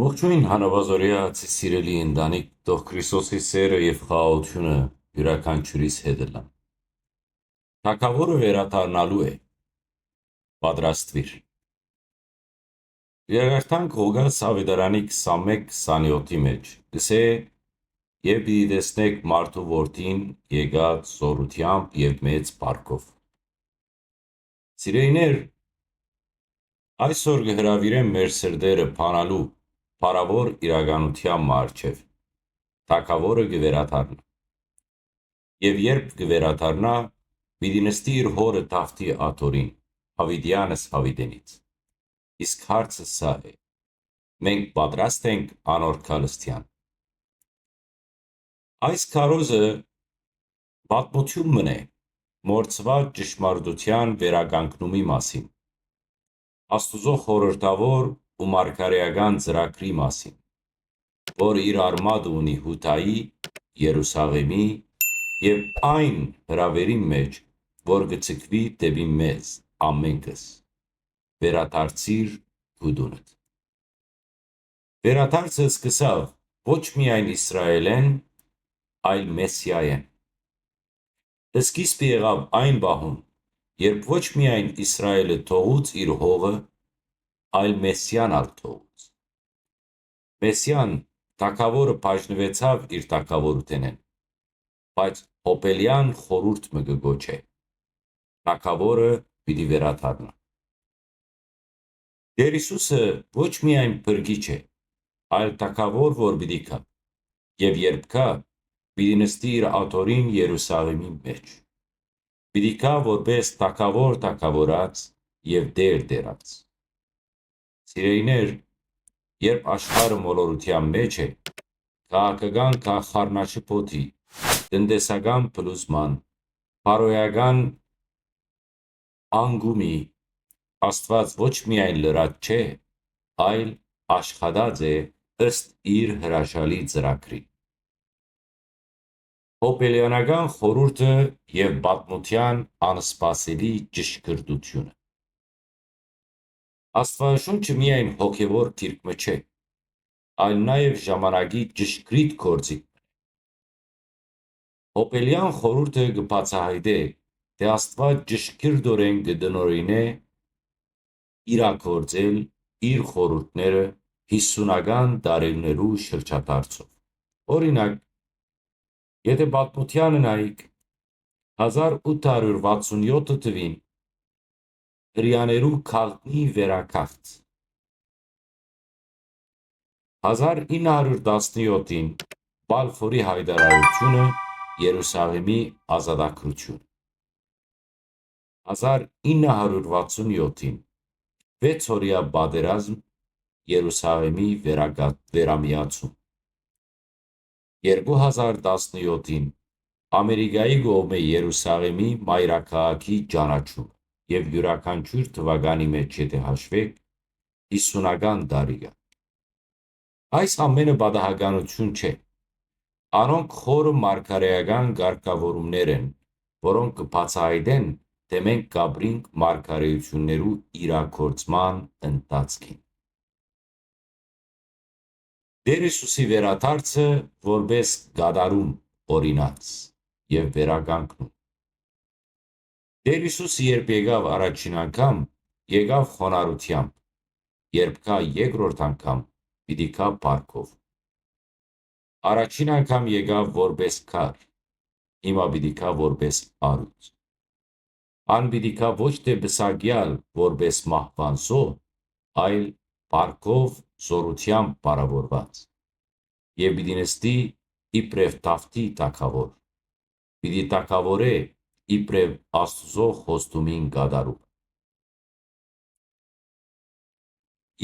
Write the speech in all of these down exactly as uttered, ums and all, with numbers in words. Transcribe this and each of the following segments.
Ողջոյն, հանապազօրեայ, սիրելի ընտանիք, թող Քրիստոսի սէրը եւ խաղաղութիւնը իւրաքանչիւրիս հետ ըլլան։ Թագաւորը վերադառնալու է, պատրաստուիր։ Իրակարդանք Ղուկաս աւետարանի քսանմէկ քսանեօթի մէջ կ'ըսէ. «Եւ պիտի տեսնէք մարդու որդին եկած զօրութեամբ եւ մեծ փառքով»։ Սիրելիներ, այսօր կը հրաւիրեմ մեր սրտերը բանալու փառաւոր իրականութեան մը առջեւ։ Թագաւորը կը վերադառնայ։ Եւ երբ կը վերադառնայ, պիտի նստի իր հօրը Դաւթի աթոռին, յաւիտեանս յաւիտենից։ Իսկ հարցը սա է. մենք պատրաստ ենք անոր գալստեան։ Այս քարոզը պատմութիւն մըն է մոռցուած ճշմարտութեան վերականգնումի մասին, Աստուծոյ խորհրդաւոր ու մարգարէական ծրագրի մասին, որ իր արմատը ունի Յուդայի, Երուսաղէմի եւ այն հրաւերին մէջ, որ կը ձգուի դէպի մեզ, ամենքս. «Վերադարձիր քու տունդ»։ Վերադարձը սկսաւ ոչ միայն Իսրայէլէն, այլ Մեսիայէն։ Սկիզբը եղաւ այն պահուն, երբ ոչ միայն Իսրայէլը թողուց իր հողը, այլ Մեսիան ալ թողուց։ Մեսիան, թագաւորը բաժնուեցաւ իր թագաւորութենէն, բայց Յոբելեան խորհուրդ մը կը կոչէ. թագաւորը պիտի վերադառնայ։ Տէր Յիսուսը ոչ միայն փրկիչ է, այլ թագաւոր որ պիտի գայ, եւ երբ գայ, պիտի նստի իր աթոռին Երուսաղէմի մէջ։ Պիտի գայ որպէս թագաւոր թագաւորաց եւ Տէր տէրաց։ Սիրելիներ, երբ աշխարհը մոլորութեան մէջ է, քաղաքական գաղ խառնաշփոթի, տնտեսական փլուզման, բարոյական անկումի, Աստուած ոչ միայն լրած չէ, այլ աշխատած է ըստ իր հրաշալի ծրագրի։ Յոբելեանական խորհուրդը եւ պատմութեան անսպասելի ճշգրտութիւնը։ Աստուածաշունչը միայն հոգեվոր գիրք մը չէ, այլ նաեւ ժամանակի ճշգրիտ գործիք մը։ Յոբելեան խորհուրդը կը բացայայտէ, թէ Աստուած ճշգրտօրէն կը տնօրինէ իրագործել իր խորհուրդները յիսունական տարիներու շրջադարձով։ Օրինակ, եթէ պատմութեանը նայենք, հազար ութ հարիւր վաթսուն եօթ թուին հրեաներու գաղտնի վերագաղթ, հազար ինը հարիւր տասնեօթին Պալֆորի յայտարարութիւնը, Երուսաղէմի ազատագրութիւն, հազար ինը հարիւր վաթսուն եօթին վեց օրեայ պատերազմ, Երուսաղէմի վերագա-, վերամիացում, երկու հազար տասնեօթին Ամերիկայի կողմէ Երուսաղէմի մայրաքաղաքի ճանաչումը եւ իւրաքանչիւր թուականի մէջ, եթէ հաշուենք, յիսունական տարիքը։ Այս ամէնը պատահականութիւն չէ։ Անոնք խորը մարգարէական կարգաւորումներ են, որոնք կը բացայայտեն, թէ մենք կ'ապրինք մարգարէութիւններու իրագործման ընթացքին։ Տէր Յիսուսի վերադարձը որպէս կատարում օրինած եւ վերականգնում։ Տէր Յիսուսը երբ եկաւ առաջին անգամ, եկաւ խոնարհութեամբ, երբ գայ երկրորդ անգամ, պիտի գայ փառքով։ Առաջին անգամ եկաւ որպէս քար, հիմա պիտի գայ որպէս առիթ։ Ան պիտի գայ ոչ թէ պսակեալ որպէս մահուան զոհ, այլ փառքով, զօրութեամբ փառաւորուած, եւ պիտի նստի իբրեւ Դաւթի թագաւոր, պիտի թագաւորէ իբրեւ Աստուծոյ խոստումին կատարում։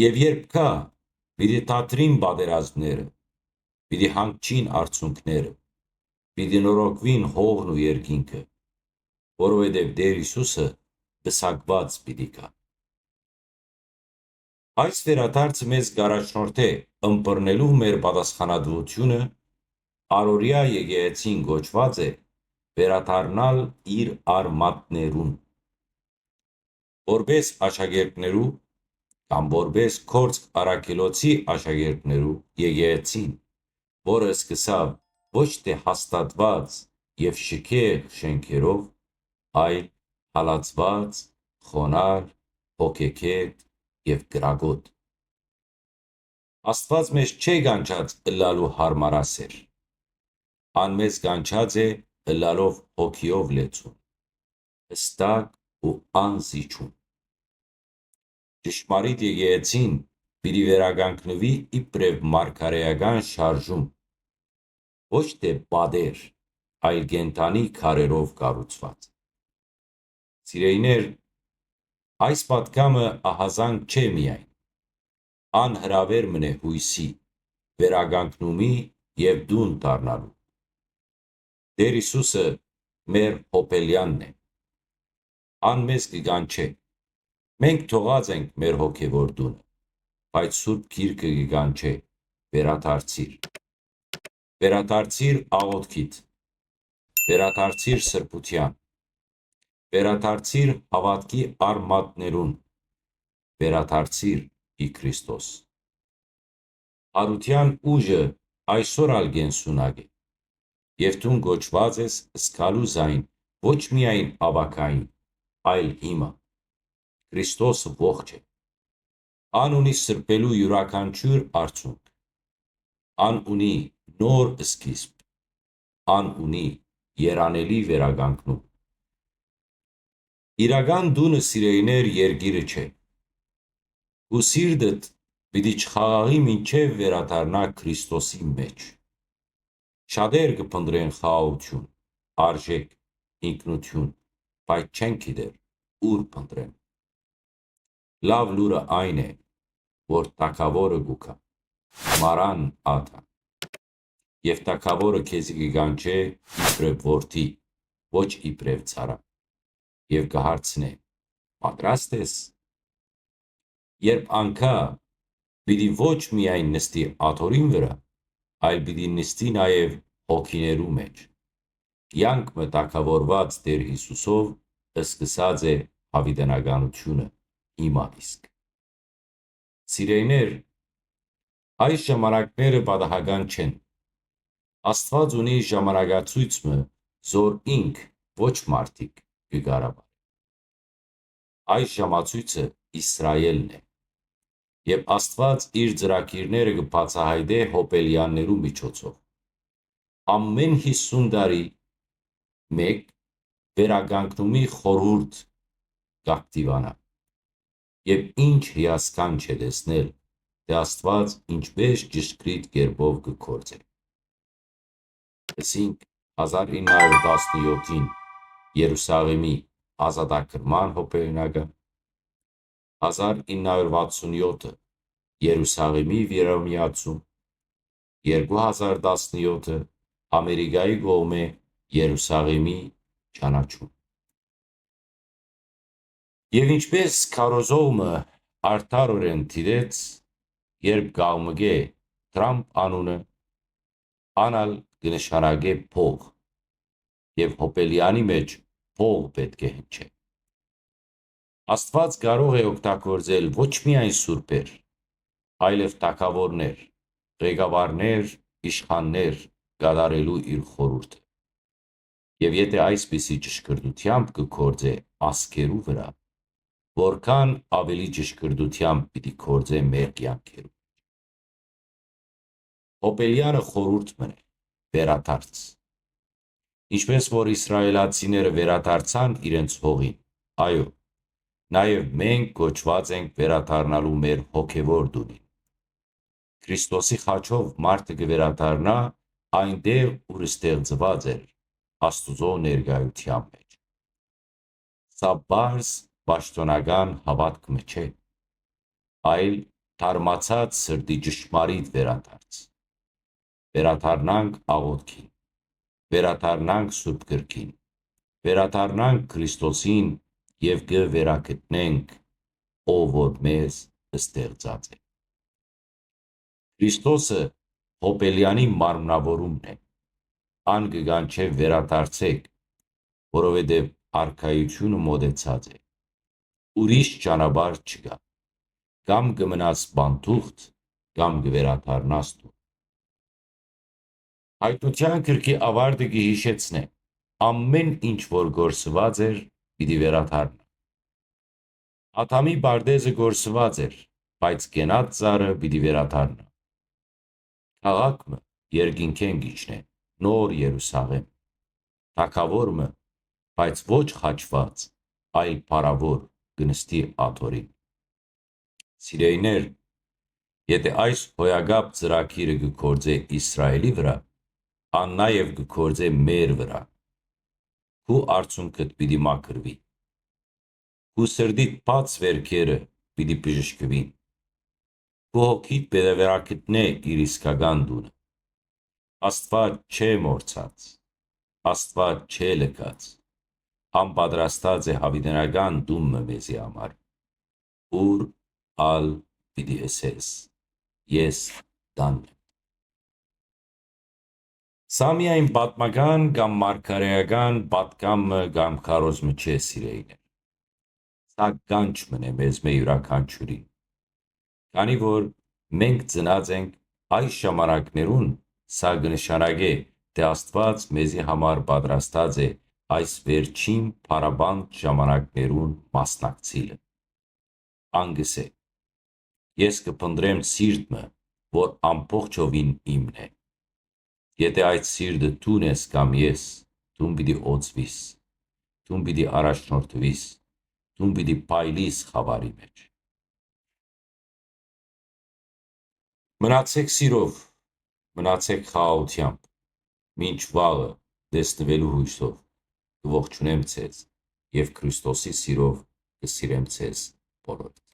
Եւ երբ գայ, պիտի դադրին պատերազմները, պիտի հանգչին արցունքները, պիտի նորոգուին հողն ու երկինքը, որովհետեւ Տէր Յիսուսը պսակուած պիտի գայ։ Այս վերադարձը մեզ կ'առաջնորդէ ըմբռնելու մեր պատասխանատուութիւնը, առօրեայ եկեղեցին կոչուած է վերադառնալ իր արմատներուն, որպէս աշակերտներու, կամ որպէս գործք առաքելոցի աշակերտներու եկեղեցին, որը սկսաւ ոչ թէ հաստատուած եւ շքեղ շէնքերով, այլ հալածուած, խոնար, հոգեքետ եւ կրակոտ։ Աստուած մեզ չէ կանչած ըլլալու յարմարասէր։ Ան մեզ կանչած է ըլլալով հոգիով լեցուն, հստակ ու անզիջում։ Ճշմարիտ եկեղեցին պիտի վերականգնուի իբրեւ մարգարէական շարժում, ոչ թէ պատեր, այլ կենդանի քարերով կառուցուած։ Սիրեյներ, այս պատգամը ահազանգ չէ միայն, ան հրաւեր մըն է յոյսի, վերականգնումի եւ տուն դառնալու։ Տէր Յիսուսը մեր Յոբելեանն է։ Ան մեզ կը կանչէ։ Մենք թողած ենք մեր հոգեվոր տունը, բայց Սուրբ Գիրքը կը կանչէ. «Վերադարձիր։ Վերադարձիր աղօթքիդ։ Վերադարձիր սրբութեան։ Վերադարձիր հաւատքի արմատներուն։ Վերադարձիր ի Քրիստոս»։ Յարութեան ուժը այսօր ալ կենսունակ է, եւ դուն կոչուած ես զգալու զայն ոչ միայն ապագային, այլ հիմա։ Քրիստոսը ողջ է։ Ան ունի սրբելու իւրաքանչիւր արցունք։ Ան ունի նոր սկիզբ։ Ան ունի երանելի վերականգնում։ Իրական տունը, սիրեյներ, երկիրը չէ։ Ու սիրտդ պիտի չխաղաղի մինչեւ վերադառնայ Քրիստոսի մէջ։ Շատեր կը փնտռեն խաղաղութիւն, արժէք, ինքնութիւն, բայց չեն գիտեր ուր փնտռեն։ Լաւ լուրը այն է, որ թագաւորը կու գայ, Մարան Աթա, եւ թագաւորը քեզի կը կանչէ իբրեւ որդի, ոչ իբրեւ ծառայ, եւ կը հարցնէ. «Պատրաստ ես»։ Երբ ան գայ, պիտի ոչ միայն նստի աթոռին վրայ, այլ պիտի նստի նաեւ հոգիներու մէջ։ Կեանք մը թագաւորուած Տէր Յիսուսով սկսած է յաւիտենականութիւնը հիմա իսկ։ Սիրեյներ, այս ժամանակները պատահական չեն։ Աստուած ունի ժամանակացոյց մը, զոր ինք, ոչ մարդիկ, կը կառավարէ։ Այս ժամացոյցը Իսրայէլն է, եւ Աստուած իր ծրագիրները կը բացայայտէ Յոբելեաններու միջոցով։ Ամէն յիսուն տարի մէկ վերականգնումի խորհուրդ կ'ակտիվանայ։ Եւ ինչ հիասքանչ է տեսնել, թէ Աստուած ինչպէս ճշգրիտ կերպով կը գործէ։ Ըսինք, հազար ինը հարիւր տասնեօթին Երուսաղէմի ազատագրման յոբելեանակը, հազար ինը հարիւր վաթսունեօթը Երուսաղէմի վերամիացում, երկու հազար տասնեօթը Ամերիկայի կողմէ Երուսաղէմի ճանաչում։ Եւ ինչպէս քարոզող մը արդարօրէն դիտեց, երբ կաղմկէ Թրամփ անունը, ան ալ կը նշանակէ փող, եւ Յոբելեանի մէջ փող պէտք է հնչէ։ Աստուած կարող է օգտագործել ոչ միայն սուրբեր, այլեւ թագաւորներ, ղեկավարներ, իշխաններ կատարելու իր խորհուրդը։ Եւ եթէ այսպիսի ճշգրտութեամբ կը գործէ ազգերու վրայ, որքան աւելի ճշգրտութեամբ պիտի գործէ մեր կեանքերու։ Յոբելեանը խորհուրդ մըն է, վերադարձ։ Ինչպէս որ իսրայելացիները վերադարձան իրենց հողին, այո, նաեւ մենք կոչուած ենք վերադառնալու մեր հոգեվոր տունին։ Քրիստոսի խաչով մարդը կը վերադառնայ այնտեղ, ուր ստեղծուած էր, Աստուծոյ ներկայութեան մէջ։ Սա պարզ պաշտօնական հաւատք մը չէ, այլ թարմացած սրտի ճշմարիտ վերադարձ։ Վերադառնանք աղօթքին, վերադառնանք Սուրբ Գրքին, վերադառնանք Քրիստոսին եւ կը վերագտնենք, ով որ մեզ ստեղծած է։ Քրիստոսը Յոբելեանի մարմնավորումն է։ Ան կը կանչէ. «Վերադարձէք, որովհետեւ արքայութիւնը մօտեցած է։ Ուրիշ ճանապարհ չկայ։ կամ կը մնաս պանթուղթ, կամ կը վերադառնաս տուն։ Հայտնութեան գրքի աւարտը կը յիշեցնէ. ամէն ինչ որ կորսուած էր, պիտի վերադառնայ։ Ադամի պարտէզը կորսուած էր, բայց կենաց ծառը պիտի վերադառնայ։ Քաղաք մը երկինքէն կ'իջնէ, նոր Երուսաղէմ։ Թագաւոր մը, բայց ոչ խաչուած, այլ փառաւոր, կը նստի աթոռին։ Սիրելիներ, եթէ այս հոյակապ ծրագիրը կը գործէ Իսրայէլի վրայ, ան նաեւ կը գործէ մեր վրայ։ Քու արցունքդ պիտի մաքրուի։ Քու սրտիդ բաց վէրքերը պիտի բժշկուին։ Քու հոգիդ պիտի վերագտնէ իր իսկական տունը։ Աստուած չէ մոռցած, Աստուած չէ լքած։ Ան պատրաստած է յաւիտենական տուն մը մեզի համար, ուր ալ պիտի ըսես. «Ես տանն եմ»։ Սա միայն պատմական կամ մարգարէական պատգամ մը կամ քարոզ մը չէ, սիրելիներ։ Սա կանչ մըն է մեզմէ իւրաքանչիւրին։ Քանի որ մենք ծնած ենք այս ժամանակներուն, սա կը նշանակէ, թէ Աստուած մեզի համար պատրաստած է այս վերջին փառապանծ ժամանակներուն մասնակցիլը։ Ան կ'ըսէ. «Ես կը փնտռեմ սիրտ մը, որ ամբողջովին իմն է»։ Եթէ այդ սիրտը դուն ես կամ ես, դուն պիտի օծուիս, դուն պիտի առաջնորդուիս, դուն պիտի փայլիս խաւարի մէջ։ Մնացեք սիրով, մնացեք խաղաղութեամբ, մինչ վաղը տեսնուելու յոյսով կը ողջունեմ ձեզ եւ Քրիստոսի սիրով կը սիրեմ ձեզ բոլորը։